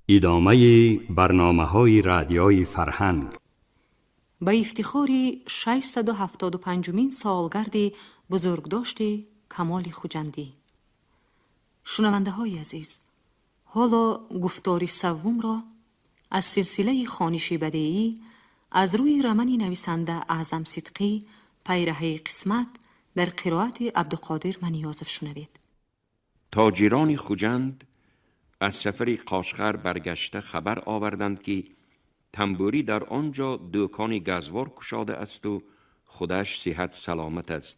Идомаи барномаҳои Радиои Фарҳанг. Ба ифтихори 675-умин солгарди бузургдошти Камоли Хуҷандӣ. Шунавандаҳои азиз, ҳоло гуфтори саввумро аз силсилаи хониши бадеӣ аз рӯи романи нависанда Аъзам Сидқӣ «Пайраҳаи қисмат» дар қироати Абдуқодир Маниёзов шунавед. Тоҷирони Хуҷанд аз сафари Қошғар баргашта хабар оварданд, ки Тамбурӣ дар он ҷо дӯкони газвор кушода аст ва худаш сиҳат саломат аст.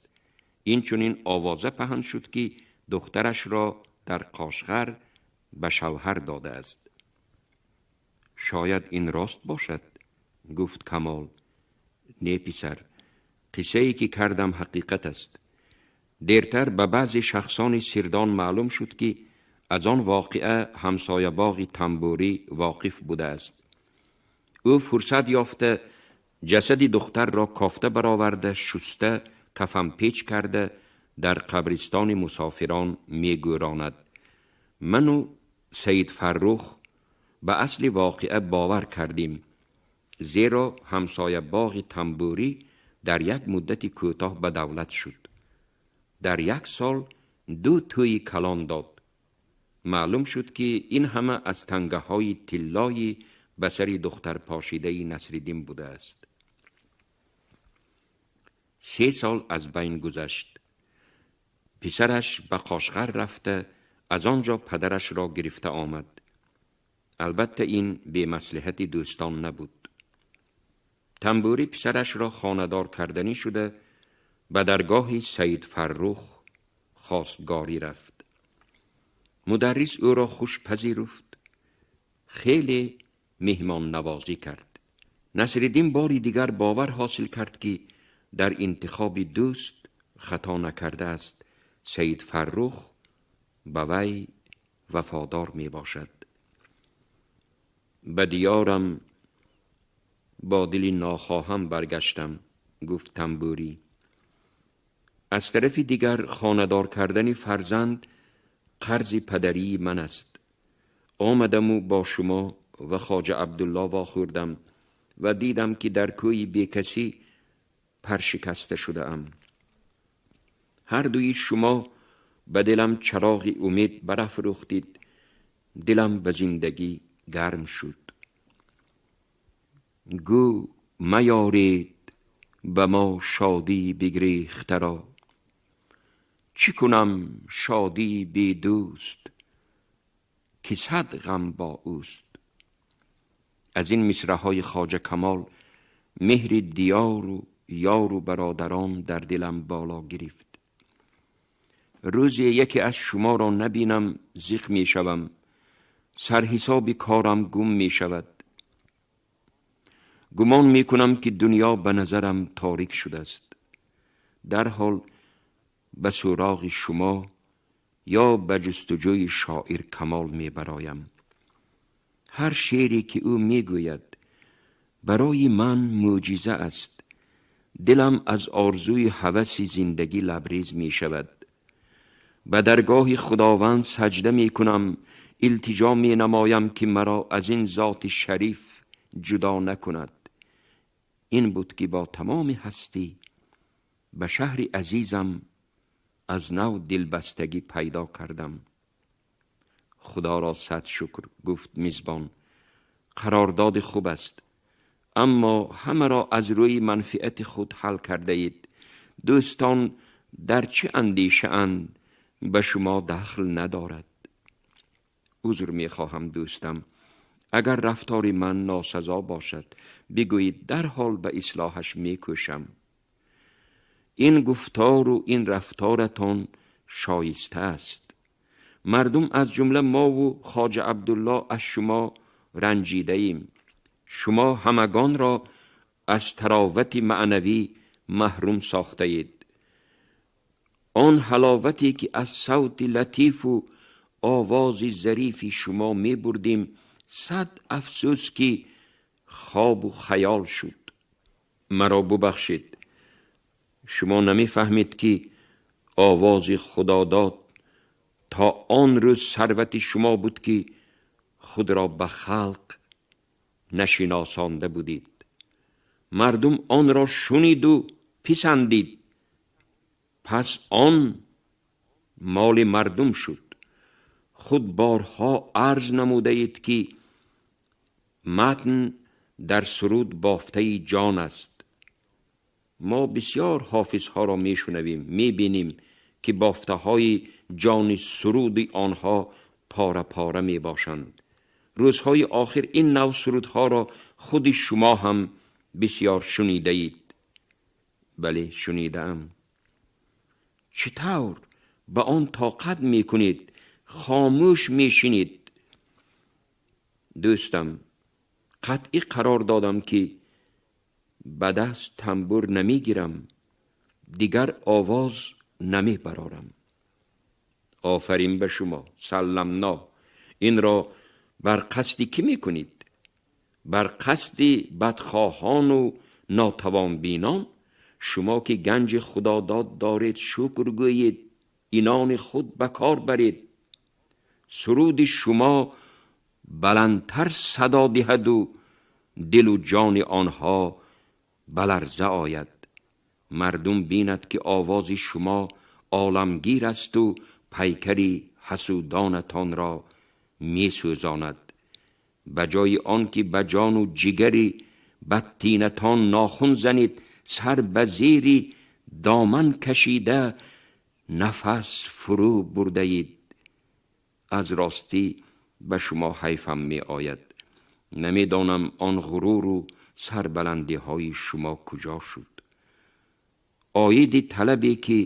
Инчунин овоза паҳн шуд, ки духтарашро дар Қошғар ба шавҳар додааст. Шояд ин рост бошад, гуфт Камол. Не, писар, қиссае ки кардам, ҳақиқат аст. Дертар ба баъзе шахсони сирдон маълум шуд, ки аз он воқеа ҳамсоябоғи Тамбурӣ воқиф будааст. Ӯ фурсат ёфта, ҷасади духтарро кофта бароварда, шуста, кафанпеч карда, дар қабристони мусофирон мегӯронад. Ману Саид Фаррух ба асли воқеа бовар кардем, зеро ҳамсоябоғи Тамбурӣ дар як муддати кӯтоҳ ба давлат шуд. Дар як сол ду тӯйи калон дод. Маълум шуд, ки ин ҳама аз тангаҳои тиллои ба сари духтарпошидаи Насриддин будааст. 3 сол аз байн гузашт. Писараш ба Қошғар рафта, аз он ҷо падарашро гирифта омад. Албатта, ин бемаслиҳати дӯстон набуд. Тамбурӣ писарашро хонадор карданӣ шуда, ба даргоҳи Саид Фаррух хостгорӣ рафт. Мударрис ӯро хуш пазируфт, хеле меҳмоннавозӣ кард. Насриддин бори дигар бовар ҳосил кард, ки дар интихоби дӯст хато накардааст. Саид Фаррух ба вай вафодор мебошад. Ба диёрам бо дили нохоҳам баргаштам, гуфт Тамбурӣ. Аз тарафи дигар, хонадор кардани фарзанд қарзи падарии ман аст. Омадаму бо шумо ва Хоҷа Абдулло вохӯрдам ва дидам, ки дар кӯи бекасӣ паршикаста шудаам. Ҳар дуи шумо ба дилам чароғи умед барафрӯхтид, дилам ба зиндагӣ гарм шуд. Гӯ маёред ба мо шодии бигрехтаро. Чӣ кунам шодии бедӯст, ки сад ғам бо ӯст. Аз ин мисраҳои Хоҷа Камол меҳри диёру ёру бародарон дар дилам боло гирифт. Рӯзе яке аз шуморо набинам, зиқ мешавам, сарҳисоби корам гум мешавад. Гумон мекунам, ки дунё ба назарам торик шудааст. Дарҳол ба суроғи шумо ё ба ҷустуҷӯи шоир Камол мебароям. Ҳар шеъре ки ӯ мегӯяд, барои ман мӯъҷиза аст. Дилам аз орзуи ҳаваси зиндагӣ лабрез мешавад. Ба даргоҳи Худованд саҷда мекунам, илтиҷо менамоям, ки маро аз ин зоти шариф ҷудо накунад. Ин буд, ки бо тамоми ҳастӣ ба шаҳри азизам аз нав дилбастагӣ пайдо кардам. Худоро сад шукр, гуфт мизбон. Қарордоди хуб аст, аммо ҳамаро аз рӯи манфиати худ ҳал кардаед. Дӯстон дар чӣ андешаанд, ба шумо дахл надорад. Узр мехоҳам, дӯстам, агар рафтори ман носазо бошад, бигӯед, дарҳол ба ислоҳаш мекӯшам. Ин гуфтору ин рафторатон шоиста аст. Мардум, аз ҷумла мову Хоҷа Абдулло, аз шумо ранҷидаем. Шумо ҳамагонро аз таровати маънавӣ маҳрум сохтаед. Он ҳаловате ки аз савти латифу овози зарифи шумо мебурдем, сад афсӯс, ки хобу хаёл шуд. Маро бубахшед, шумо намефаҳмед, ки овози Худодод то он рӯз сарвати шумо буд, ки худро ба халқ нашиносонда будед. Мардум онро шуниду писандид. Пас он моли мардум шуд. Худ борҳо арз намудаед, ки матн дар суруд бофтаи ҷон аст. Мо бисёр ҳофизҳоро мешунавем, мебинем, ки бофтаҳои ҷони суруди онҳо пора пора мебошанд. Рӯзҳои охир ин нав сурудҳоро худи шумо ҳам бисёр шунидаед. Бале, шунидаам. Чӣ тавр ба он тоқат мекунед, хомӯш мешинед? Дӯстам, қатъӣ қарор додам, ки ба даст тамбур намегирам, дигар овоз намебарорам. Офарин ба шумо, салламно. Инро бар қасди кӣ мекунед? Бар қасди бадхоҳону нотавонбинон? Шумо ки ганҷи худодод доред, шукр гӯед, инони худ ба кор баред. Суруди шумо баландтар садо диҳаду дилу ҷони онҳо ба ларза ояд. Мардум бинад, ки овози шумо оламгир асту пайкари ҳасудонатонро месӯзонад. Ба ҷои он ки ба ҷону ҷигари бадтинатон нохун занед, сар ба зери доман кашида нафас фурӯ бурдаед. Аз ростӣ ба шумо ҳайфам меояд. Намедонам, он ғуруру сарбаландиҳои шумо куҷо шуд. Оиди талабе, ки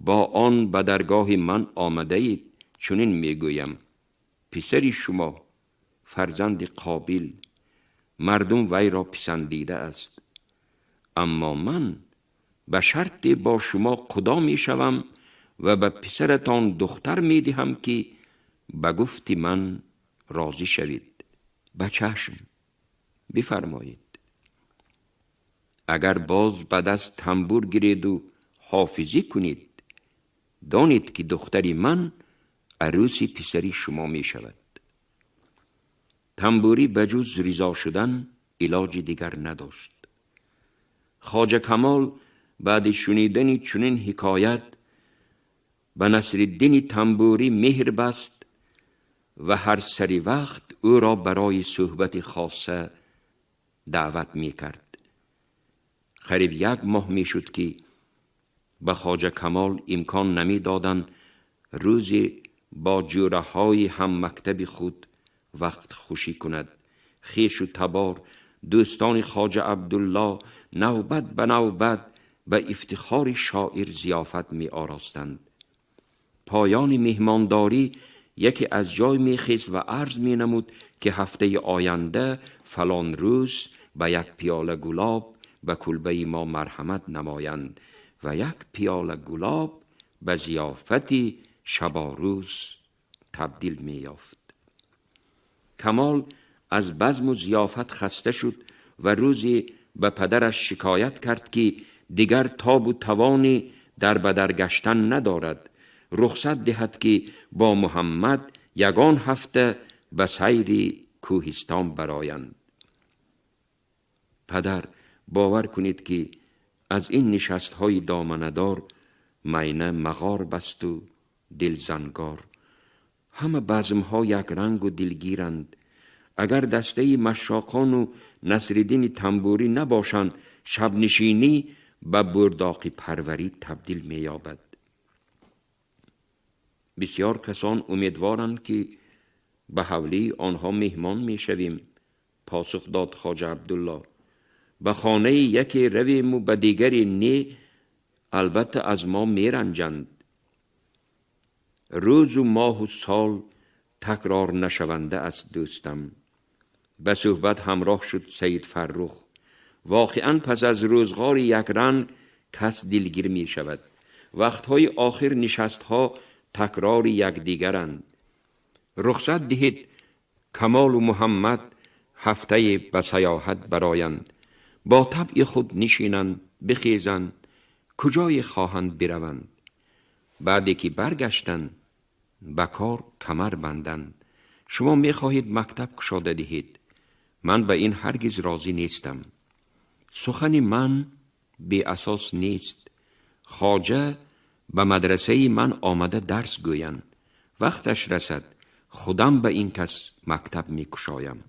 бо он ба даргоҳи ман омадаед, чунин мегӯям: писари шумо фарзанди қобил, мардум вайро писандида аст. Аммо ман ба шарте бо шумо қудо мешавам ва ба писаратон духтар медиҳам, ки ба гуфти ман розӣ шавед. Ба чашм, бифармоед. Агар боз ба даст тамбур гиреду ҳофизӣ кунед, донед, ки духтари ман арӯси писари шумо мешавад. Тамбурӣ ба ҷуз ризо шудан илоҷи дигар надошт. Хоҷа Камол баъди шунидани чунин ҳикоят ба Насриддини Тамбурӣ меҳр баст ва ҳар сари вақт ӯро барои суҳбати хоса даъват мекард. Қариб як моҳ мешуд, ки ба Хоҷа Камол имкон намедоданд рӯзе бо ҷӯраҳои ҳаммактаби худ вақт хушӣ кунад. Хешу табор, дӯстони Хоҷа Абдулло навбат ба навбат ба ифтихори шоир зиёфат меоростанд. Поёни меҳмондорӣ яке аз ҷой мехест ва арз менамуд, ки ҳафтаи оянда фалон рӯз ба як пиёла гулоб ба кулбаи мо марҳамат намоянд, ва як пиёла гулоб ба зиёфати шаборӯз табдил меёфт. Камол аз базму зиёфат хаста шуд ва рӯзе ба падараш шикоят кард, ки дигар тобу тавони дар ба дар гаштан надорад, рухсат диҳад, ки бо Муҳаммад ягон ҳафта ба сайри кӯҳистон бароянд. Падар, бовар кунед, ки аз ин нишастҳои доманадор майна мағор басту дилзангор. Ҳама базмҳо якрангу дилгиранд. Агар дастаи машшоқону Насриддини Тамбурӣ набошанд, шабнишинӣ ба бурдоқипарварӣ табдил меёбад. Бисёр касон умедворанд, ки ба ҳавлии онҳо меҳмон мешавем, посух дод Хоҷа Абдулло. Ба хонаи яке равему ба дигаре не, албатта аз мо меранҷанд. Рӯзу моҳу сол такрор нашаванда аст, дӯстам. Ба суҳбат ҳамроҳ шуд Саид Фаррух. Воқеан, пас аз рӯзғори якранг кас дилгир мешавад. Вақтҳои охир нишастҳо такрори якдигаранд. Рухсат диҳед, Камолу Муҳаммад ҳафтае ба саёҳат бароянд, бо табъи худ нишинанд, бихезанд, куҷое хоҳанд бираванд. Баъде ки баргаштанд, ба кор камар банданд. Шумо мехоҳед мактаб кушода диҳед. Ман ба ин ҳаргиз розӣ нестам. Сухани ман беасос нест. Хоҷа ба мадрасаи ман омада дарс гӯянд. Вақташ расад, худам ба ин кас мактаб мекушоям.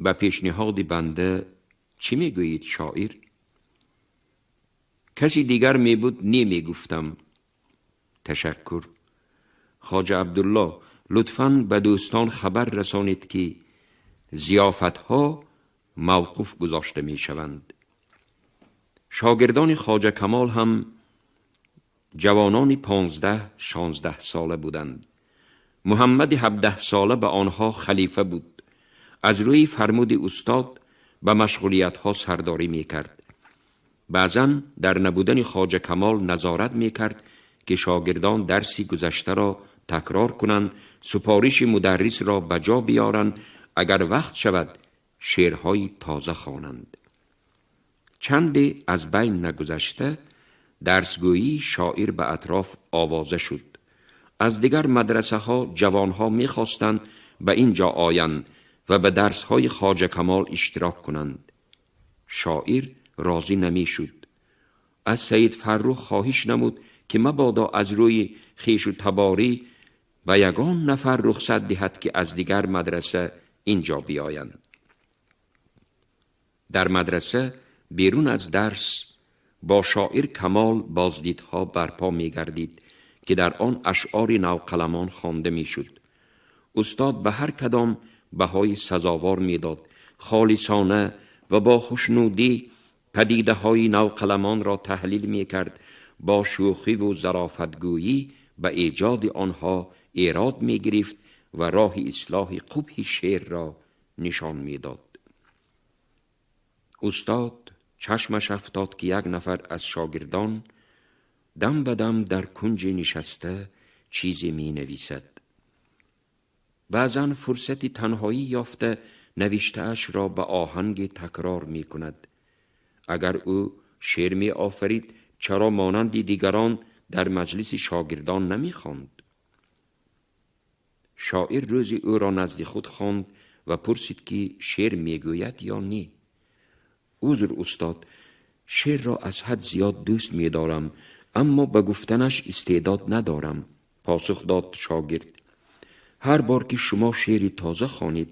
Ба пешниҳоди банда чӣ мегӯед, шоир? Каси дигар мебуд, не мегуфтам. Ташаккур. Хоҷа Абдулло, лутфан ба дӯстон хабар расонед, ки зиёфатҳо мавқуф гузошта мешаванд. Шогирдони Хоҷа Камол ҳам ҷавонони 15-16 сола буданд. Муҳаммади 17 сола ба онҳо халифа буд. Аз рӯи фармуди устод ба машғулиятҳо сардорӣ мекард. Баъзан дар набудани Хоҷа Камол назорат мекард, ки шогирдон дарси гузаштаро такрор кунанд, супориши мударрисро ба ҷо биёранд, агар вақт шавад, шеърҳои тоза хонанд. Чанде аз байн нагузашта, дарсгӯии шоир ба атроф овоза шуд. Аз дигар мадрасаҳо ҷавонҳо мехостанд ба ин ҷо оянд ва ба дарсҳои Хоҷа Камол иштирок кунанд. Шоир розӣ намешуд. Аз Саид Фаррух хоҳиш намуд, ки мабодо аз рӯи хешу таборӣ ба ягон нафар рухсат диҳад, ки аз дигар мадраса ин ҷо биёянд. Дар мадраса берун аз дарс бо шоир Камол боздидҳо барпо мегардид, ки дар он ашъори навқаламон хонда мешуд. Устод ба ҳар кадом баҳои сазовор медод, холисона ва бо хушнудӣ падидаҳои навқаламонро таҳлил мекард, бо шӯхиву зарофатгӯӣ ба эҷоди онҳо эрод мегирифт ва роҳи ислоҳи қубҳи шеърро нишон медод. Устод чашмаш афтод, ки як нафар аз шогирдон дам ба дам дар кунҷе нишаста чизе менависад. Баъзан фурсати танҳоӣ ёфта, навиштаашро ба оҳанге такрор мекунад. Агар ӯ шеър меофарид, чаро монанди дигарон дар маҷлиси шогирдон намехонд? Шоир рӯзи ӯро назди худ хонд ва пурсид, ки шеър мегӯяд ё не. Узр, устод, шеърро аз ҳад зиёд дӯст медорам, аммо ба гуфтанаш истеъдод надорам, посух дод шогирд. Ҳар бор ки шумо шеъри тоза хонед,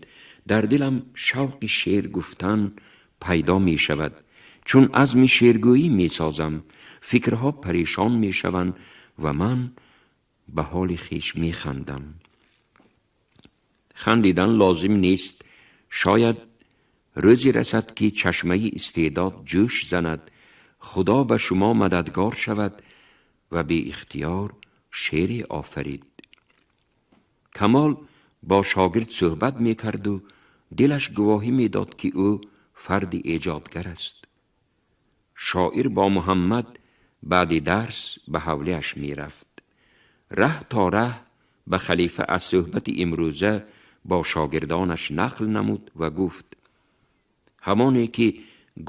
дар дилам шавқи шеър гуфтан пайдо мешавад. Чун азми шеъргӯӣ месозам, фикрҳо парешон мешаванд ва ман ба ҳоли хеш механдам. Хандидан лозим нест. Шояд рӯзе расад, ки чашмаи истеъдод ҷӯш занад, Худо ба шумо мададгор шавад ва беихтиёр шеъре офарид. Камол бо шогирд суҳбат мекарду дилаш гувоҳӣ медод, ки ӯ фарди эҷодгар аст. Шоир бо Муҳаммад баъди дарс ба ҳавлиаш мерафт. Раҳ то раҳ ба халифа аз суҳбати имрӯза бо шогирдонаш нақл намуд ва гуфт: ҳамоне ки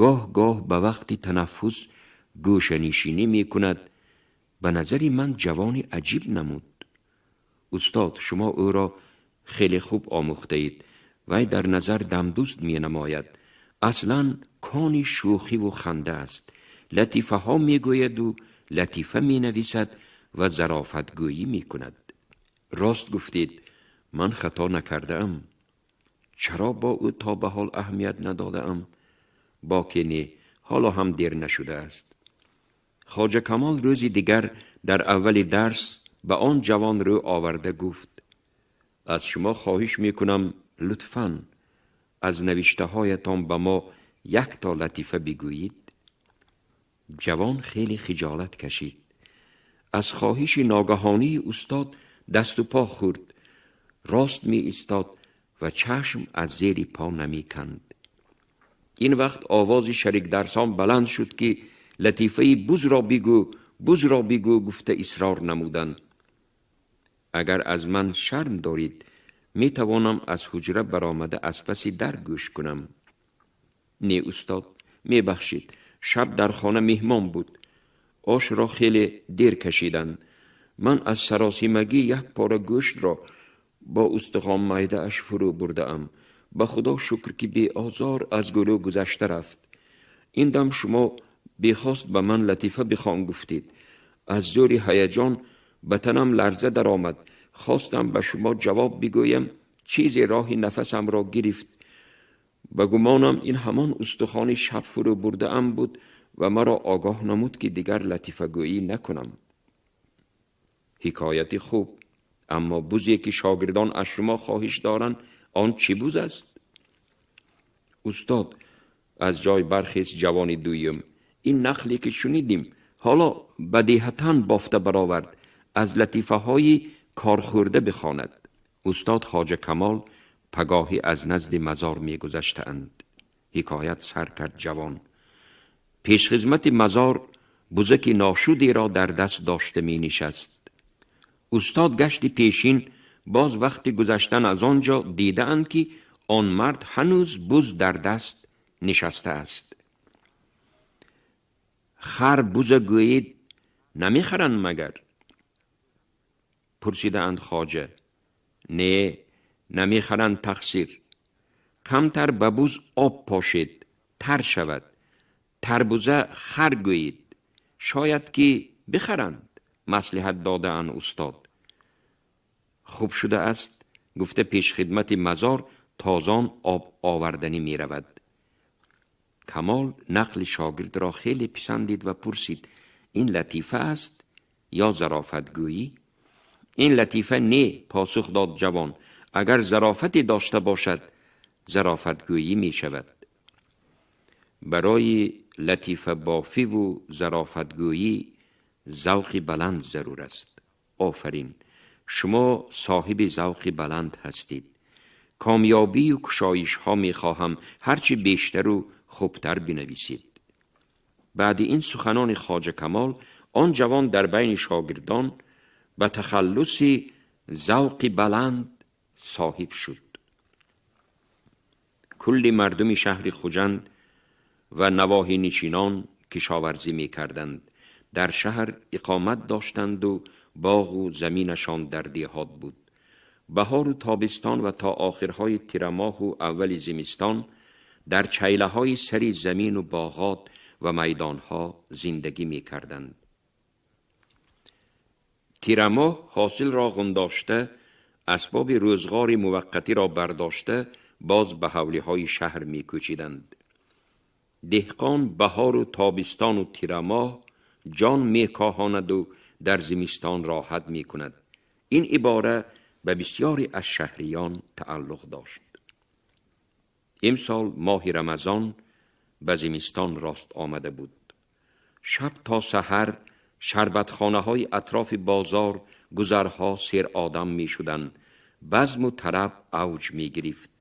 гоҳ гоҳ ба вақти танаффус гӯшанишинӣ мекунад, ба назари ман ҷавони аҷиб намуд. Устод, шумо ӯро хеле хуб омӯхтаед. Вай дар назар дамдӯст менамояд, аслан кони шӯхиву ханда аст. Латифаҳо мегӯяду латифа менависад ва зарофатгӯӣ мекунад. Рост гуфтед, ман хато накардаам. Чаро бо ӯ то ба ҳол аҳамият надодаам? Боке не, ҳоло ҳам дер нашудааст. Хоҷа Камол рӯзи дигар дар аввали дарс ба он ҷавон рӯ оварда гуфт: аз шумо хоҳиш мекунам, лутфан аз навиштаҳоятон ба мо як то латифа бигӯед. Ҷавон хеле хиҷолат кашид. Аз хоҳиши ногаҳонии устод дасту по хӯрд, рост меистод ва чашм аз зери по намеканд. Ин вақт овози шарикдарсон баланд шуд, ки латифаи бузро бигӯ, бузро бигӯ, гуфта исрор намуданд. Агар аз ман шарм доред, метавонам аз ҳуҷра баромада аз паси дар гӯш кунам. Не, устод, мебахшед, шаб дар хона меҳмон буд, ошро хеле дер кашиданд. Ман аз саросимагӣ як пора гӯштро Бо устухон майдааш фурӯ бурдаам. Ба Худо шукр, ки беозор аз гулӯ гузашта рафт. Ин дам шумо бехост ба ман латифа бихон гуфтед. Аз зӯри ҳаяҷон ба танам ларза даромад. Хостам ба шумо ҷавоб бигӯям, чизе роҳи нафасамро гирифт. Ба гумонам ин ҳамон устухони шаб фурӯ бурдаам буд ва маро огоҳ намуд, ки дигар латифагӯӣ накунам. Ҳикояти хуб, аммо бузе ки шогирдон аз шумо хоҳиш доранд, он чӣ буз аст? Устод, аз ҷой бархест ҷавони дуюм, ин нақле ки шунидем, ҳоло бадеҳатан бофта баровард, аз латифаҳои корхӯрда бихонад. Устод Хоҷа Камол пагоҳӣ аз назди мазор мегузаштаанд. Ҳикоят сар кард ҷавон. Пешхизмати мазор бузаки ношудеро дар даст дошта менишаст. Устод гашти пешин боз вақти гузаштан аз он ҷо дидаанд, ки он мард ҳанӯз буз дар даст нишастааст. Хар буза гӯед намехаранд магар? Пурсидаанд хоҷа. Не, намехаранд, тақсир. Камтар ба буз об пошед, тар шавад. Тарбуза хар гӯед. Шояд ки бихаранд, маслиҳат додаанд устод. Хуб шудааст, гуфта пешхидмати мазор тозон об оварданӣ меравад. Камол нақли шогирдро хеле писандид ва пурсид: ин латифа аст ё зарофатгӯӣ? Ин латифа не, посух дод ҷавон. Агар зарофате дошта бошад, зарофатгӯӣ мешавад. Барои латифабофиву зарофатгӯӣ завқи баланд зарур аст. Офарин, шумо соҳиби завқи баланд ҳастед. Комёбию кушоишҳо мехоҳам, ҳарчи бештару хубтар бинависед. Баъди ин суханони Хоҷа Камол он ҷавон дар байни шогирдон ба тахаллуси завқи баланд соҳиб шуд. Кулли мардуми шаҳри Хуҷанд ва навоҳинишинон кишоварзӣ мекарданд. Дар шаҳр иқомат доштанду боғу заминашон дар деҳот буд. Баҳору тобистон ва то охирҳои тирамоҳу аввали зимистон дар чайлаҳои сари замину боғот ва майдонҳо зиндагӣ мекарданд. Тирамоҳ ҳосилро ғундошта, асбоби рӯзғори муваққатиро бардошта, боз ба ҳавлиҳои шаҳр мекӯчиданд. Деҳқон баҳору тобистону тирамоҳ ҷон мекоҳонаду дар зимистон роҳат мекунад. Ин ибора ба бисёре аз шаҳриён тааллуқ дошт. Имсол моҳи Рамазон ба зимистон рост омада буд. Шаб то саҳар шарбатхонаҳои атрофи бозор, гузарҳо серодам мешуданд. Базму тараб авҷ мегирифт.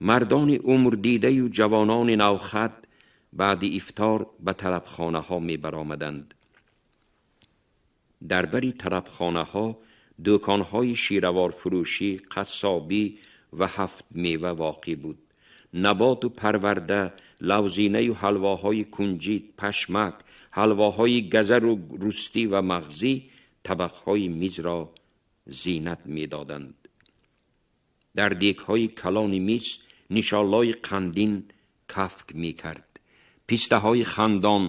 Мардони умрдидаю ҷавонони навхат баъди ифтор ба тарабхонаҳо мебаромаданд. Дар бари тарабхонаҳо дӯконҳои шираворфурӯшӣ, қассобӣ ва ҳафт мева воқеъ буд. Наботу парварда, лавзинаю ҳалвоҳои кунҷид, пашмак, ҳалвоҳои газару рустӣ ва мағзӣ табақҳои мизро зинат медоданд. Дар дегҳои калони миз нишоллои қандин кафк мекард. Пистаҳои хандон,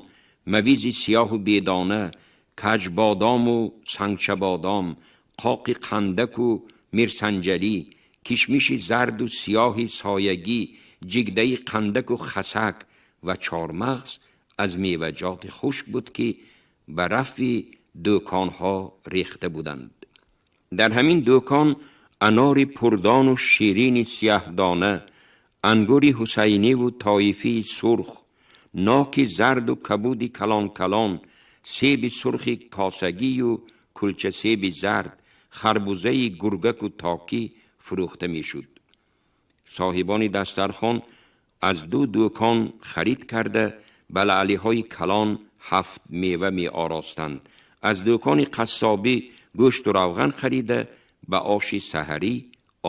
мавизи сиёҳу бедона, каҷбодому сангчабодом, қоқи қандаку мирсанҷарӣ, кишмиши зарду сиёҳи соягӣ, ҷигдаи қандаку хасак ва чормағз аз меваҷоти хушк буд, ки ба рафи дӯконҳо рехта буданд. Дар ҳамин дӯкон анори пурдону ширини сияҳдона, ангури ҳусайниву тоифии сурх, ноки зарду кабуди калон-калон, себи сурхи косагию кулчасеби зард, харбузаи гургаку токӣ фурӯхта мешуд. Соҳибони дастархон аз ду дӯкон харид карда, ба лаълиҳои калон ҳафт мева меоростанд. Аз дӯкони қассобӣ гӯшту равған харида, ба оши саҳарӣ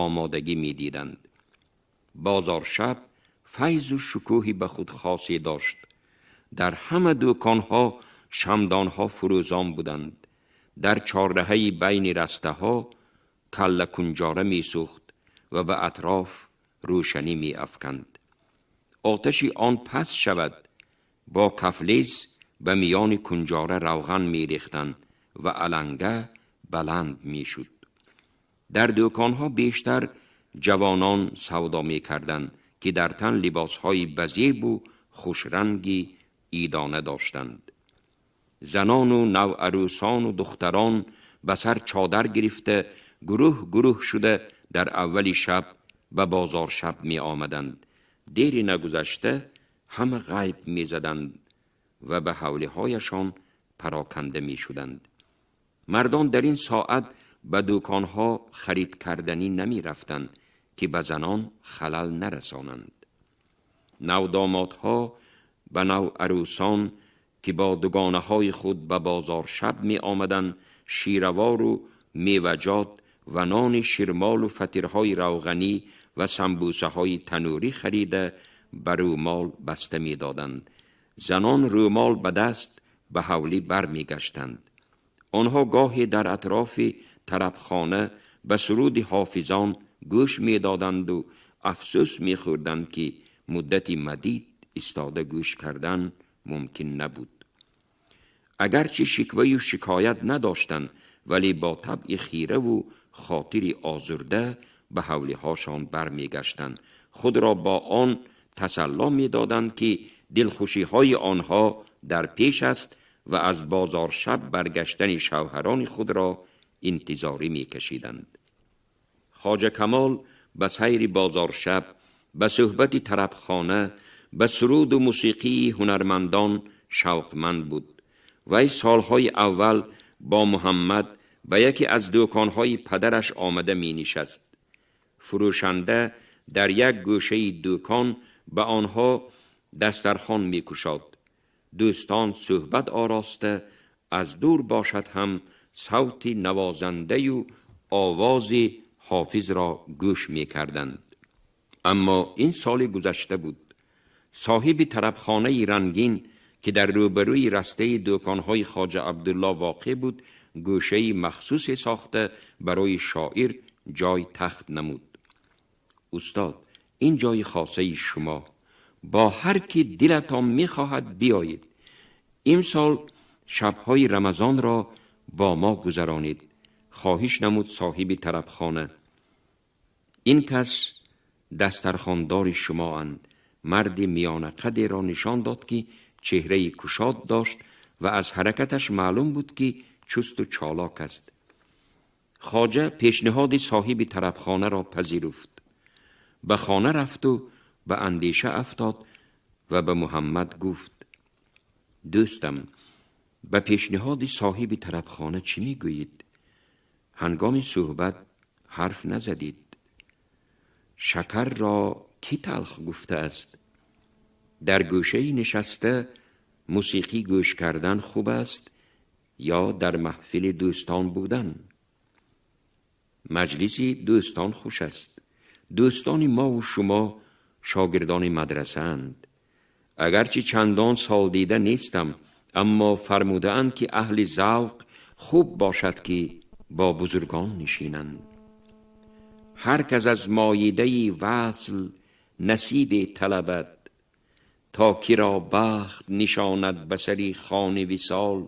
омодагӣ медиданд. Бозоршаб файзу шукӯҳи ба худ хосе дошт. Дар ҳама дӯконҳо шамдонҳо фурӯзон буданд. Дар чорраҳаи байни растаҳо کله کنجاره می سوخت و به اطراف روشنی می افکند. آتشی آن پس شود با کفلیز به میان کنجاره روغن می ریختند و علنگه بلند می شد. در دوکانها بیشتر جوانان سودا می کردند که در تن لباسهای بزیب و خوشرنگی ایدانه داشتند. زنان و نوعروسان و دختران به سر چادر گرفته گروه گروه شده در اول شب به بازار شب می آمدند. دیری نگذشته همه غیب می زدند و به حولی هایشان پراکنده می شدند. مردان در این ساعت به دوکانها خرید کردنی نمی رفتند که به زنان خلل نرسانند. نودامادها به نو عروسان که با دوگانه های خود به بازار شب می آمدند، شیروار و میوجات و نان شیرمال و فطیرهای روغنی و سمبوسه های تنوری خریده به رومال بسته می دادند. زنان رومال به دست به حولی بر می گشتند. آنها گاهی در اطراف طربخانه به سرود حافظان گوش می دادند و افسوس می خوردند که مدتی مدید ایستاده گوش کردن ممکن نبود. اگرچه شکوه و شکایت نداشتند، ولی با طبع خیره و خاطر آزرده به حولی هاشان برمیگشتند. خود را با آن تسلا می دادند که دلخوشی های آنها در پیش است و از بازار شب برگشتن شوهران خود را انتظاری می کشیدند. خواجه کمال به سیر بازار شب، به صحبت طربخانه، به سرود و موسیقی هنرمندان شوقمند بود. وی سالهای اول با محمد به یکی از دوکانهای پدرش آمده می نشست. فروشنده در یک گوشه دوکان به آنها دسترخوان می کشاد. دوستان صحبت آراسته، از دور باشد هم صوت نوازنده و آواز حافظ را گوش می کردند. اما این سال گذشته بود. صاحب طربخانه رنگین که در روبروی رسته دوکانهای خواجه عبدالله واقع بود، گوشه مخصوص ساخته برای شاعر جای تخت نمود. استاد، این جای خاصه شما، با هر کی دلتان میخواهد بیایید. امسال شبهای رمضان را با ما گذرانید، خواهش نمود صاحب طربخانه. این کس دسترخواندار شما اند. مرد میانه قدی را نشان داد که چهره کشاد داشت و از حرکتش معلوم بود که چست و چالاک است. خواجه پیشنهاد صاحب طربخانه را پذیرفت. به خانه رفت و به اندیشه افتاد و به محمد گفت: دوستم، به پیشنهاد صاحب طربخانه چی میگویید؟ هنگام صحبت حرف نزدید. شکر را کی تلخ گفته است؟ در گوشه نشسته موسیقی گوش کردن خوب است یا در محفل دوستان بودن؟ مجلس دوستان خوش است. دوستان ما و شما شاگردان مدرسه اند. اگرچه چندان سال دیده نیستم، اما فرموده اند که اهل ذوق خوب باشد که با بزرگان نشینند. هر کس از مایده وصل نصیب طلبد، تا کی را بخت نشاند به سر خوان وصال.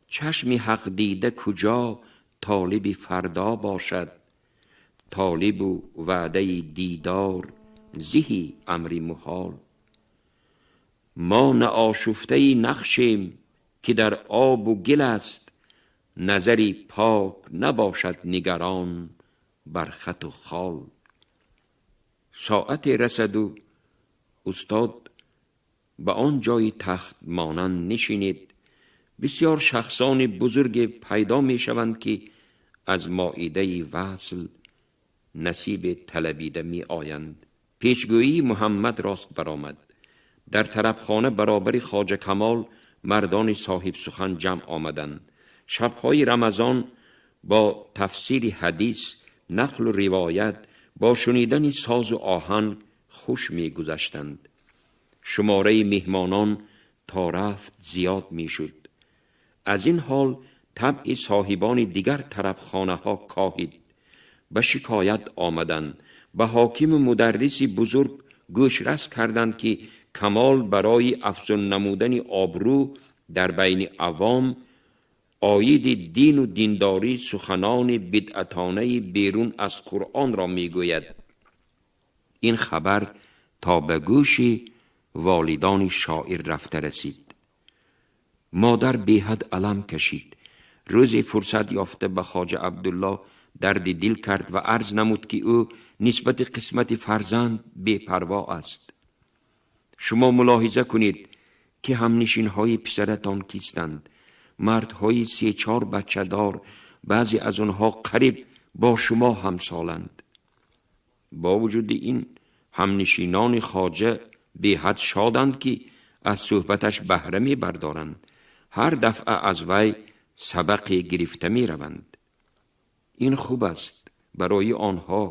چشم حق دیده کجا طالب فردا باشد، طالب و وعده دیدار زهی امر محال. ما نه آشفته نقشیم که در آب و گل است، نظری پاک نباشد نگران بر خط و خال. ساعت رسد و استاد به آن جای تخت مانند نشینید. بسیار شخصان بزرگ پیدا می شوند که از مائده وصل نصیب طلبیده می آیند. پیشگویی محمد راست برآمد. در طربخانه برابر خواجه کمال مردان صاحب سخن جمع آمدند. شبهای رمضان با تفسیر حدیث، نقل و روایت، با شنیدن ساز و آهنگ خوش می گذشتند. شماره مهمانان تا رفت زیاد می شد. از این حال Табъи соҳибони дигар тарабхонаҳо коҳид. Ба шикоят омаданд. Ба ҳокиму мударриси бузург гӯшрас карданд, ки Камол барои афзун намудани обрӯ дар байни авом оиди дину диндорӣ суханони бидъатонаи берун аз Қуръонро мегӯяд. Ин хабар то ба гӯши волидони шоир рафта расид. Модар беҳад алам кашид. Рӯзе фурсат ёфта ба Хоҷа Абдулло дарди дил кард ва арз намуд, ки ӯ нисбати қисмати фарзанд бепарво аст. Шумо мулоҳиза кунед, ки ҳамнишинҳои писаратон кистанд. Мардҳои се-чор бачадор, баъзе аз онҳо қариб бо шумо ҳамсоланд. Бо вуҷуди ин, ҳамнишинони хоҷа беҳад шоданд, ки аз суҳбаташ баҳра мебардоранд. Ҳар дафъа аз вай сабақе гирифта мераванд. Ин хуб аст барои онҳо,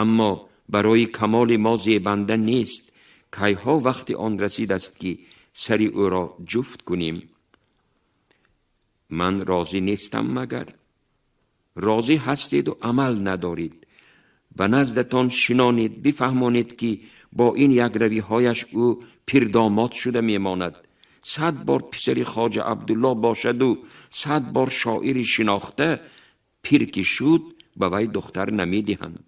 аммо барои Камоли мо зебанда нест. Кайҳо вақти он расидааст, ки сари ӯро ҷуфт кунем. Ман розӣ нестам. Магар розӣ ҳастеду амал надоред. Ба наздатон шинонед, бифаҳмонед, ки бо ин якравиҳояш ӯ пирдомод шуда мемонад. 100 бор писари Хоҷа Абдулло бошаду 100 бор шоири шинохта, пир ки шуд, ба вай духтар намедиҳанд.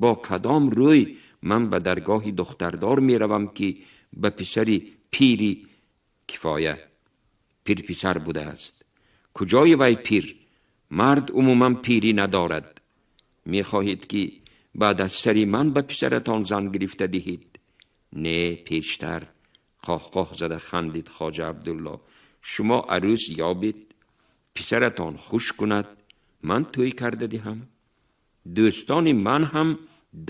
Бо кадом рӯй ман ба даргоҳи духтардор меравам, ки ба писари пири кифоя пирписар будааст? Куҷои вай пир? Мард умуман пирӣ надорад. Мехоҳед, ки баъд аз сари ман ба писаратон зан гирифта диҳед? Не, пештар. Қоҳқоҳ зада хандид Хоҷа Абдулло. Шумо арӯс ёбед, писаратон хуш кунад, ман тӯй карда диҳам. Дӯстони ман ҳам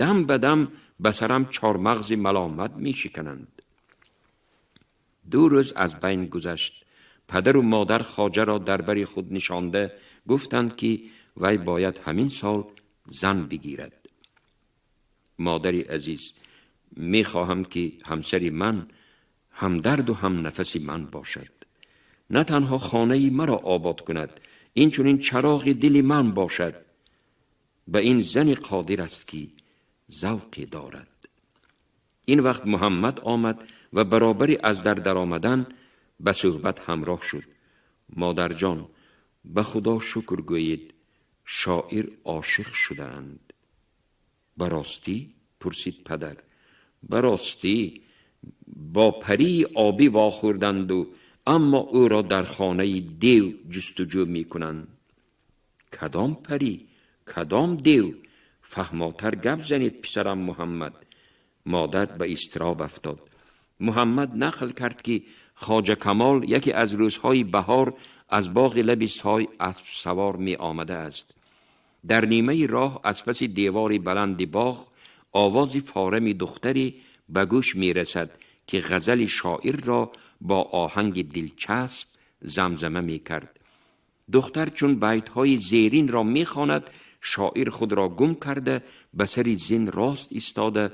дам ба дам ба сарам чормағзи маломат мешикананд. 2 рӯз аз байн гузашт. Падару модар хоҷаро дар бари худ нишонда гуфтанд, ки вай бояд ҳамин сол зан бигирад. Модари азиз, мехоҳам, ки ҳамсари ман ҳамдарду ҳамнафаси ман бошад. На танҳо хонаи маро обод кунад, инчунин чароғи дили ман бошад. Ба ин зани қодир аст, ки завқе дорад. Ин вақт Муҳаммад омад ва баробари аз дар даромадан ба суҳбат ҳамроҳ шуд. Модарҷон, ба Худо шукр гӯед, шоир ошиқ шудаанд. Ба ростӣ? Пурсид падар. Ба ростӣ, бо парии обӣ вохӯрданду, аммо ӯро дар хонаи дев ҷустуҷӯ мекунанд. Кадом парӣ, кадом дев? Фаҳмотар гап занед, писарам Муҳаммад. Модар ба изтироб афтод. Муҳаммад нақл кард, ки Хоҷа Камол яке аз рӯзҳои баҳор аз боғи лаби сой аспсавор меомадааст. Дар нимаи роҳ аз паси девори баланди боғ овози форами духтаре ба гӯш мерасад, ки ғазали шоирро бо оҳанги дилчасп замзама мекард. Духтар чун байтҳои зеринро мехонад, шоир худро гум карда, ба сари зин рост истода,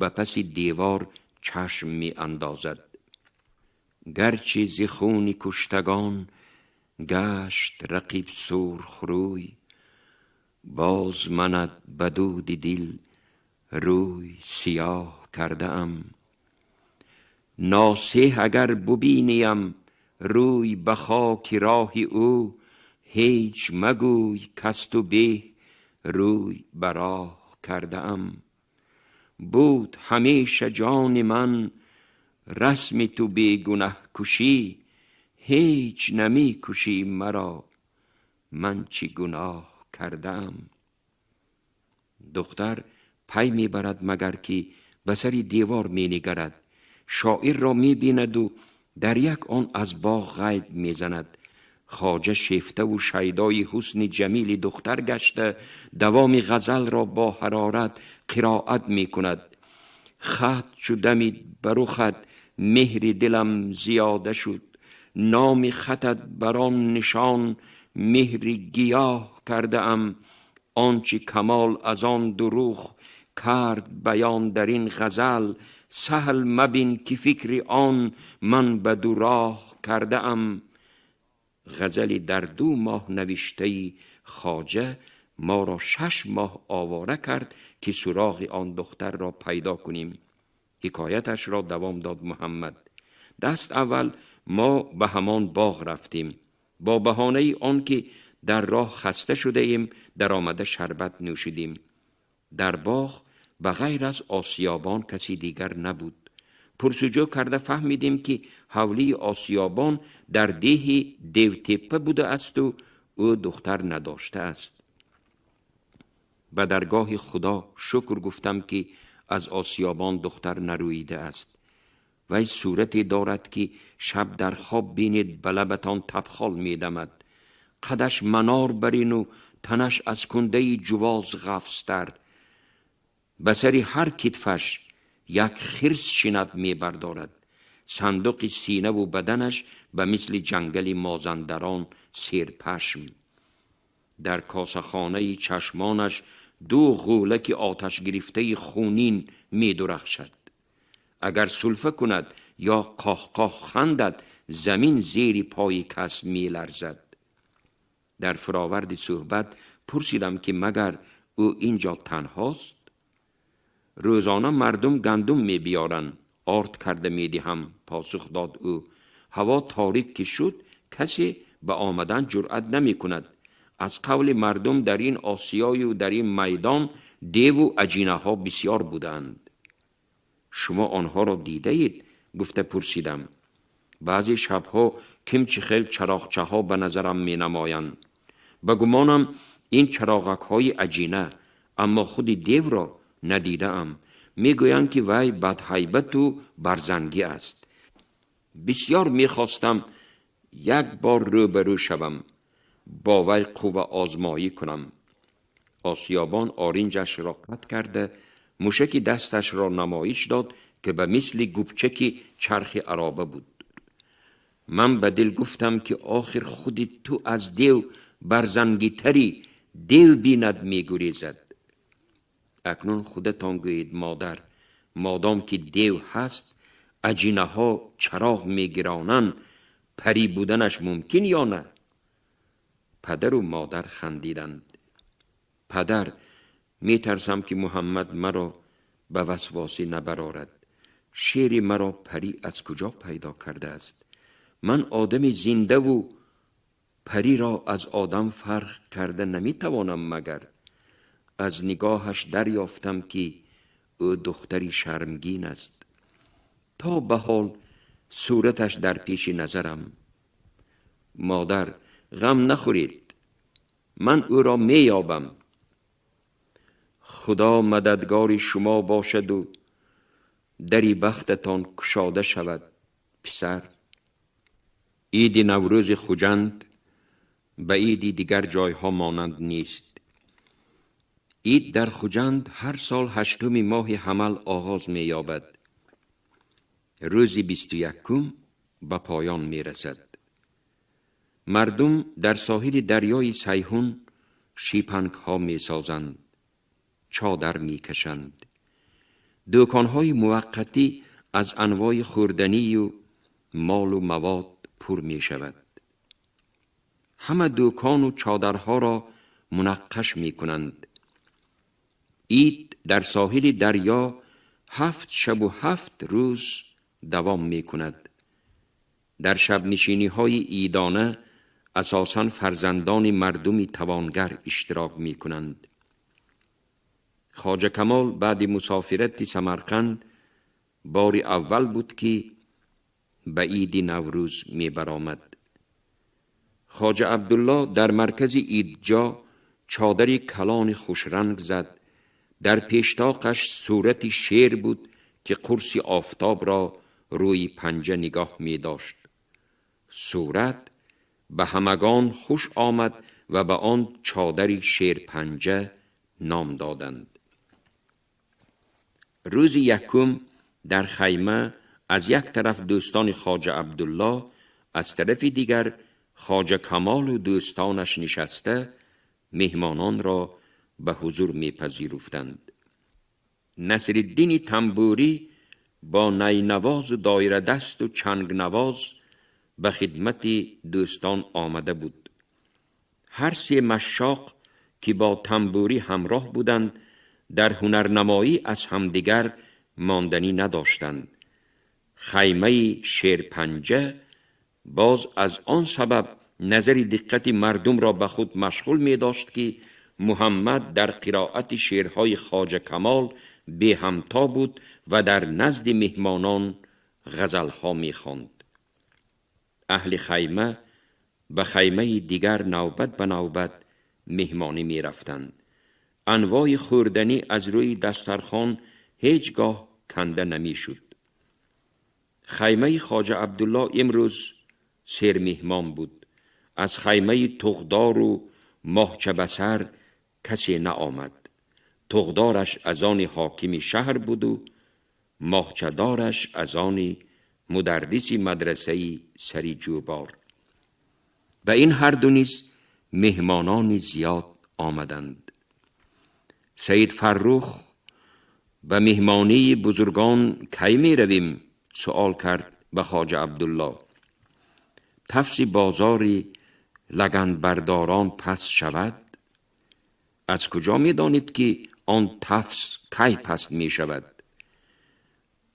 ба паси девор чашм меандозад. Гарчи зи хуни куштагон гашт рақиб сурхрӯй, боз манат ба дуди дил рӯй сиёҳ кардаам. Носеҳ агар бубиниям рӯй ба хоки роҳи ӯ, ҳеҷ магӯй кас ту беҳ рӯй ба роҳ кардаам. Буд ҳамеша ҷони ман расми ту бегунаҳ кушӣ, ҳеҷ намекушӣ маро, ман чӣ гуноҳ кардаам? Духтар пай мебарад, магар ки ба сари девор менигарад. Шоирро мебинаду дар як он аз боғ ғайб мезанад. Хоҷа шефтаву шайдои ҳусни ҷамили духтар гашта, давоми ғазалро бо ҳарорат қироат мекунад. Хат чу дамид ба рухат меҳри дилам зиёда шуд, номи хатат бар он нишон меҳри гиёҳ кардаам. Он чи Камол аз он дуруғ кард баён дар ин ғазал, саҳл мабин, ки фикри он ман ба ду роҳ кардаам. Ғазали дар 2 моҳ навиштаи хоҷа моро 6 моҳ овора кард, ки суроғи он духтарро пайдо кунем. Ҳикояташро давом дод Муҳаммад. Даст аввал мо ба ҳамон боғ рафтем. Бо баҳонаи он ки дар роҳ хаста шудаем, даромада шарбат нӯшидем. Дар боғ ба ғайр аз осиёбон каси дигар набуд. Пурсуҷӯ карда фаҳмидем, ки ҳавлии осиёбон дар деҳи Девтеппа будаасту ӯ духтар надоштааст. Ба даргоҳи Худо шукр гуфтам, ки аз осиёбон духтар нарӯидааст. Вай сурате дорад, ки шаб дар хоб бинед, ба лабатон табхол медамад. Қадаш манор барину танаш аз кундаи ҷувоз ғафзтар. Ба сари ҳар китфаш як хирс шинат мебардорад. Сандуқи синаву баданаш ба мисли ҷангали Мозандарон серпашм. Дар косахонаи чашмонаш ду ғӯлаки оташгирифтаи хунин медурахшад. Агар сулфа кунад ё қоҳқоҳ хандад, замин зери пои кас меларзад. Дар фуроварди суҳбат пурсидам, ки магар ӯ ин ҷо танҳост? Рӯзона мардум гандум мебиёранд, орд карда медиҳам, посух дод ӯ. Ҳаво торик ки шуд, касе ба омадан ҷуръат намекунад. Аз қавли мардум, дар ин осиёю дар ин майдон деву аҷинаҳо бисьёр буданд. Шумо онҳоро дидаед? Гуфта пурсидам. Баъзе шабҳо кимчи хел чароғчаҳо ба назарам менамоянд. Ба гумонам, ин чароғакҳои аҷина, аммо худи девро надидаам. Мегӯянд, ки вай бадҳайбату барзангӣ аст. Бисьёр мехостам як бор рӯбарӯ шавам, бо вай қувва озмоӣ кунам. Осиёбон оринҷашро қатъ карда, мушаки дасташро намоиш дод, ки ба мисли губчаки чархи ароба буд. Ман ба дил гуфтам, ки охир худи ту аз дев барзангитарӣ, дев бинад, мегурезад. Акнун худатон гӯед, модар, модом ки дев ҳаст, аҷинаҳо чароғ мегиронанд, парӣ буданаш мумкин ё на? Падару модар хандиданд. Падар, метарсам, ки Муҳаммад маро ба васвосӣ набарорад. Шеъри маро парӣ аз куҷо пайдо кардааст? Ман одами зиндаву париро аз одам фарқ карда наметавонам. Магар аз нигоҳаш дарёфтам, ки ӯ духтари шармгин аст. То ба ҳол сураташ дар пеши назарам. Модар, ғам нахӯред, ман ӯро меёбам. Худо мададгори шумо бошаду дари бахтатон кушода шавад, писар. Иди Наврӯзи Хуҷанд ба иди дигар ҷойҳо монанд нест. Ид дар Хуҷанд ҳар сол ҳаштуми моҳи ҳамал оғоз меёбад, рӯзи 21-ум ба поён мерасад. Мардум дар соҳили дарёи Сайҳун шипангҳо месозанд, чодар мекашанд. Дӯконҳои муваққатӣ аз анвои хӯрданию молу мавод пур мешавад. Ҳама дӯкону чодарҳоро мунаққаш мекунанд. Ид дар соҳили дарё 7 шабу 7 рӯз давом мекунад. Дар шабнишиниҳои идона асосан фарзандони мардуми тавонгар иштирок мекунанд. Хоҷа Камол баъди мусофирати Самарқанд бори аввал буд, ки ба иди Наврӯз мебаромад. Хоҷа Абдулло дар маркази идҷо чодари калони хушранг зад. Дар пештоқаш сурати шер буд, ки қурси офтобро рӯи панҷа нигоҳ медошт. Сурат ба ҳамагон хуш омад ва ба он чодари шерпанҷа ном доданд. Рӯзи якум дар хайма аз як тараф дӯстони Хоҷа Абдулло, аз тарафи дигар Хоҷа Камолу дӯстонаш нишаста, меҳмононро ба ҳузур мепазируфтанд. Насриддини Тамбурӣ бо найнавозу доирадасту чангнавоз به خدمت دوستان آمده بود. هر سه مشاق که با تنبوری همراه بودند در هنرنمایی از همدیگر ماندنی نداشتند. خیمه شیرپنجه باز از آن سبب نظر دقت مردم را به خود مشغول می داشت که محمد در قرائت شعرهای خواجه کمال به همتا بود و در نزد مهمانان غزلها می خواند. اهل خیمه به خیمه دیگر نوبت به نوبت مهمانی می رفتند. انواع خوردنی از روی دسترخوان هیچگاه کنده نمی شد. خیمه خواجه عبدالله امروز سر مهمان بود. از خیمه تغدار و ماهچه بسر کسی نآمد. تغدارش از آن حاکم شهر بود و ماهچه دارش از آن مدرس مدرسه سری جوبار. به این هر دو نیز مهمانان زیاد آمدند. سید فرخ به مهمانی بزرگان کی می رویم؟ سؤال کرد به خواجه عبدالله. تفس بازار لگن برداران پس شود؟ از کجا می دانید که آن تفس کی پس می شود؟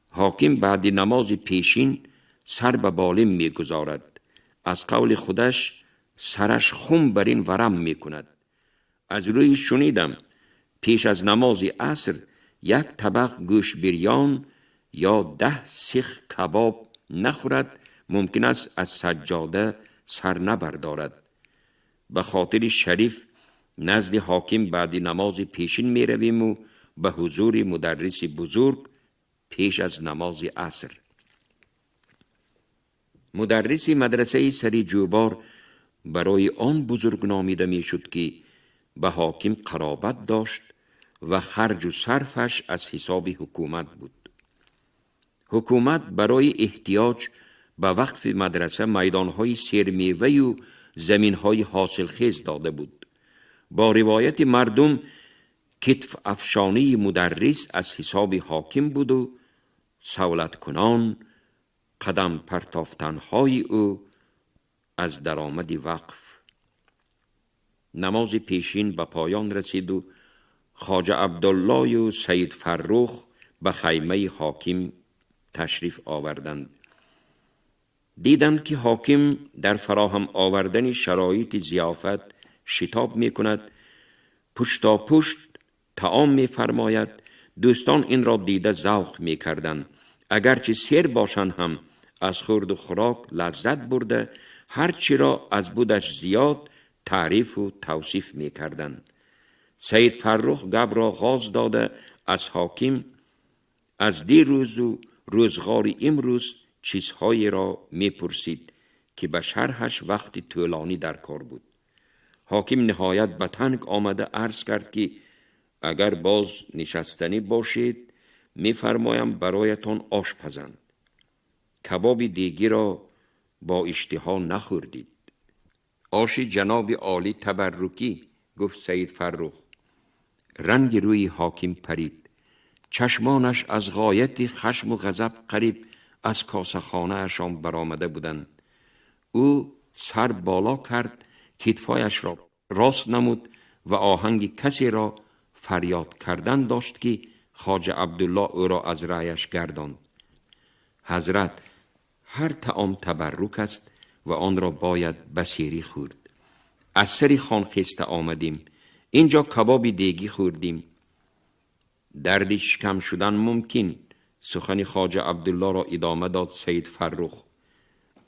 حاکم بعد نماز پیشین سر به بالم می گذارد. از قول خودش سرش خون بر این ورم می کند. از روی شنیدم پیش از نماز عصر یک طبق گوش بریان یا 10 سیخ کباب نخورد ممکن است از سجاده سر نبردارد. به خاطر شریف نزد حاکم بعد نماز پیشین می رویم و به حضور مدرس بزرگ پیش از نماز عصر. مدرس مدرسه سری جوبار برای آن بزرگ نامیده می شد که به حاکم قرابت داشت و خرج و صرفش از حساب حکومت بود. حکومت برای احتیاج به وقف مدرسه میدانهای سرمیوه و زمینهای حاصلخیز داده بود. با روایت مردم کتف افشانی مدرس از حساب حاکم بود و سولت کنان قدم پرتافتنهای او از درآمد وقف. نماز پیشین به پایان رسید و خواجه عبدالله و سید فرخ به خیمه حاکم تشریف آوردند. دیدند که حاکم در فراهم آوردن شرایط ضیافت شتاب می کند، پشت تا پشت طعام می فرماید. دوستان این را دیده ذوق می کردند. اگرچه سیر باشند هم از خورد و خوراک لذت برده، هرچی را از بودش زیاد تعریف و توصیف می کردند. سید فرخ گب را غاز داده از حاکم از دیروز و روزگار امروز چیزهایی را می پرسید که به شرحش وقت طولانی در کار بود. حاکم نهایت به تنگ آمده عرض کرد که اگر باز نشستنی باشید می فرمایم برایتان آش پزند. کباب دیگی را با اشتها نخوردید. آش جناب عالی تبرکی، گفت سید فرخ. رنگ روی حاکم پرید. چشمانش از غایت خشم و غضب قریب از کاسه خانه اشان برآمده بودند. او سر بالا کرد، کتفایش را راست نمود و آهنگ کسی را فریاد کردن داشت که خواجه عبدالله او را از رأیش گرداند. حضرت، هر طعام تبرک است و آن را باید بسیری خورد. از سر خان خسته آمدیم، اینجا کباب دیگی خوردیم. درد شکم شدن ممکن. سخن خواجه عبدالله را ادامه داد سید فرخ.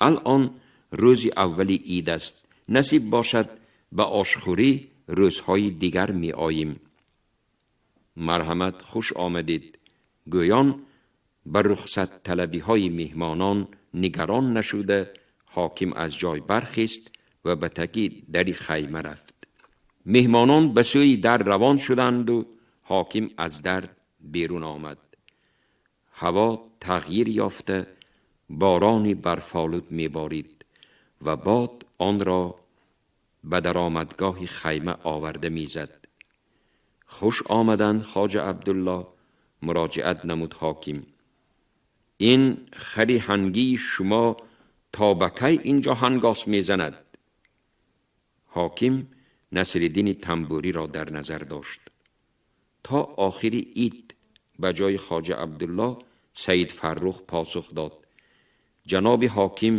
الان روز اول عید است، نصیب باشد به آشخوری روزهای دیگر می آییم. مرحمت، خوش آمدید. گویان به رخصت طلبی های مهمانان نگران نشده حاکم از جای برخیست و به تکی در خیمه رفت. مهمانان به سوی در روان شدند و حاکم از در بیرون آمد. هوا تغییر یافته، بارانی برفالود میبارید و باد آن را به درآمدگاه خیمه آورده میزد. خوش آمدند خواجه عبدالله، مراجعت نمود حاکم. این خری هنگی شما То ба кай инҷо ҳангос мезанад? Ҳоким Насриддини Тамбуриро дар назар дошт. То охири ид ба ҷои Хоҷа Абдуллоҳ Саид Фаррух посух дод. Ҷаноби ҳоким,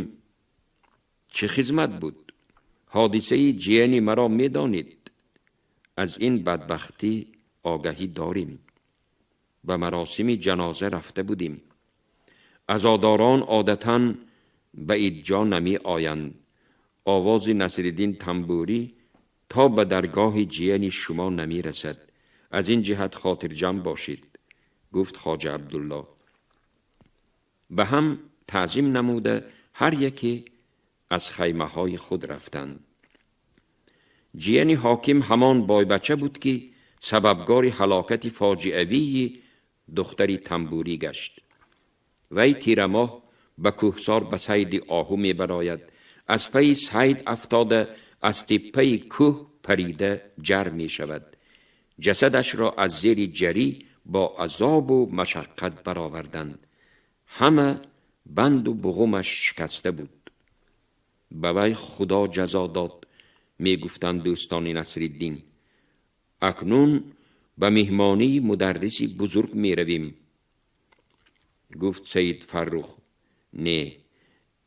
чӣ хизмат буд? Ҳодисаи ҷияни маро медонед. Аз ин бадбахтӣ огаҳӣ дорем. Ба маросими ҷаноза рафта будем. Азодорон одатан ба идҷо намеоянд. Овози Насриддин Тамбурӣ то ба даргоҳи ҷияни шумо намерасад. Аз ин ҷиҳат хотирҷамъ бошед, гуфт Хоҷа Абдуллоҳ. Ба ҳам таъзим намуда ҳар яке аз хаймаҳои худ рафтанд. Ҷияни ҳоким ҳамон бойбача буд, ки сабабгори ҳалокати фоҷиавии духтари Тамбурӣ гашт. Вай тирамоҳ ба кӯҳсор ба сайди оҳу мебарояд. Аз пайи сайд афтода, аз теппаи кӯҳ парида ҷар мешавад. Ҷасадашро аз зери ҷарӣ бо азобу машаққат бароварданд. Ҳама банду буғумаш шикаста буд. Ба вай Худо ҷазо дод, мегуфтанд дӯстони Насриддин. Акнун ба меҳмонии мударриси бузург меравем, гуфт Саид Фаррух. Не,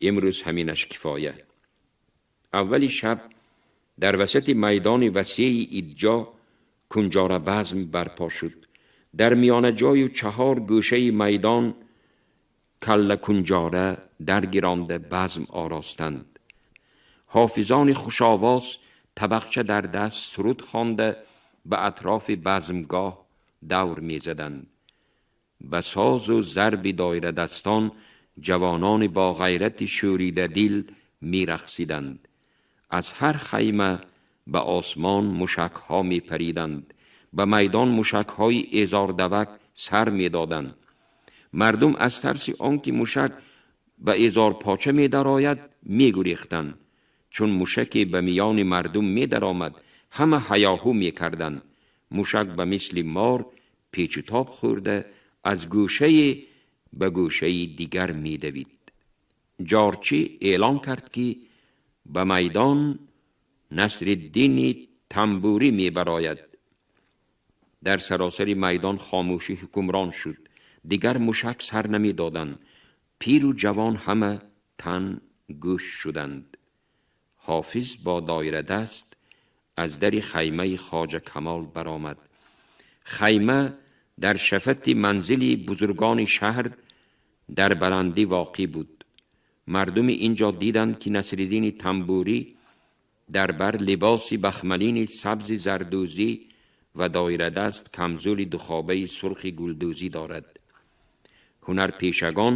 имрӯз ҳаминаш кифоя. Аввали шаб дар васати майдони васеи идҷо кунҷора базм барпо шуд. Дар миёнаҷою чаҳор гӯшаи майдон калла кунҷора даргиронда базм оростанд. Ҳофизони хушовоз табақча дар даст суруд хонда ба атрофи базмгоҳ давр мезаданд. Ба созу зарби доирадастон ҷавонони бо ғайрати шӯридадил мерақсиданд. Аз ҳар хайма ба осмон мушакҳо мепариданд. Ба майдон мушакҳои эзордавак сар медоданд. Мардум аз тарси он ки мушак ба эзорпоча медарояд, мегурехтанд. Чун мушаке ба миёни мардум медаромад, ҳама ҳаёҳу мекарданд. Мушак ба мисли мор печутоб хӯрда аз гӯшае ба гӯшаи дигар медавид. Ҷорчӣ эълон кард, ки ба майдон Насриддини Тамбурӣ мебарояд. Дар саросари майдон хомӯшӣ ҳукмрон шуд. Дигар мушак сар намедоданд. Пиру ҷавон ҳама тан гӯш шуданд. Ҳофиз бо доирадаст аз дари хаймаи Хоҷа Камол баромад. Хайма дар шафати манзили бузургони шаҳр дар баландӣ воқеъ буд. Мардуми инҷо диданд, ки Насриддини Тамбурӣ дар бар либоси бахмалини сабзи зардӯзӣ ва доирадаст камзули духобаи сурхи гулдӯзӣ дорад. Ҳунарпешагон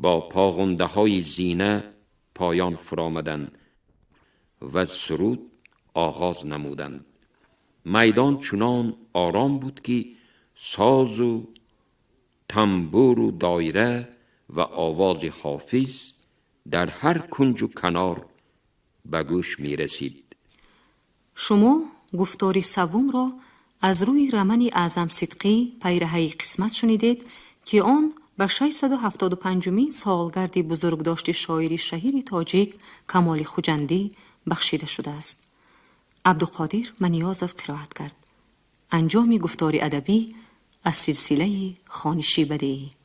бо поғундаҳои зина поён фуромаданд ва суруд оғоз намуданд. Майдон чунон ором буд, ки созу тамбуру доира ва овози ҳофиз дар ҳар кунҷу канор ба гӯш мерасид. Шумо гуфтори саввумро аз рӯи романи Аъзам Сидқӣ «Пайраҳаи қисмат» шунидед, ки он ба 675-умин солгарди бузургдошти шоири шаҳири тоҷик Камоли Хуҷандӣ бахшида шудааст. Абдуқодир Маниёзов қироат кард. Анҷоми гуфтори адабӣ аз силсилаи хониши бадеӣ.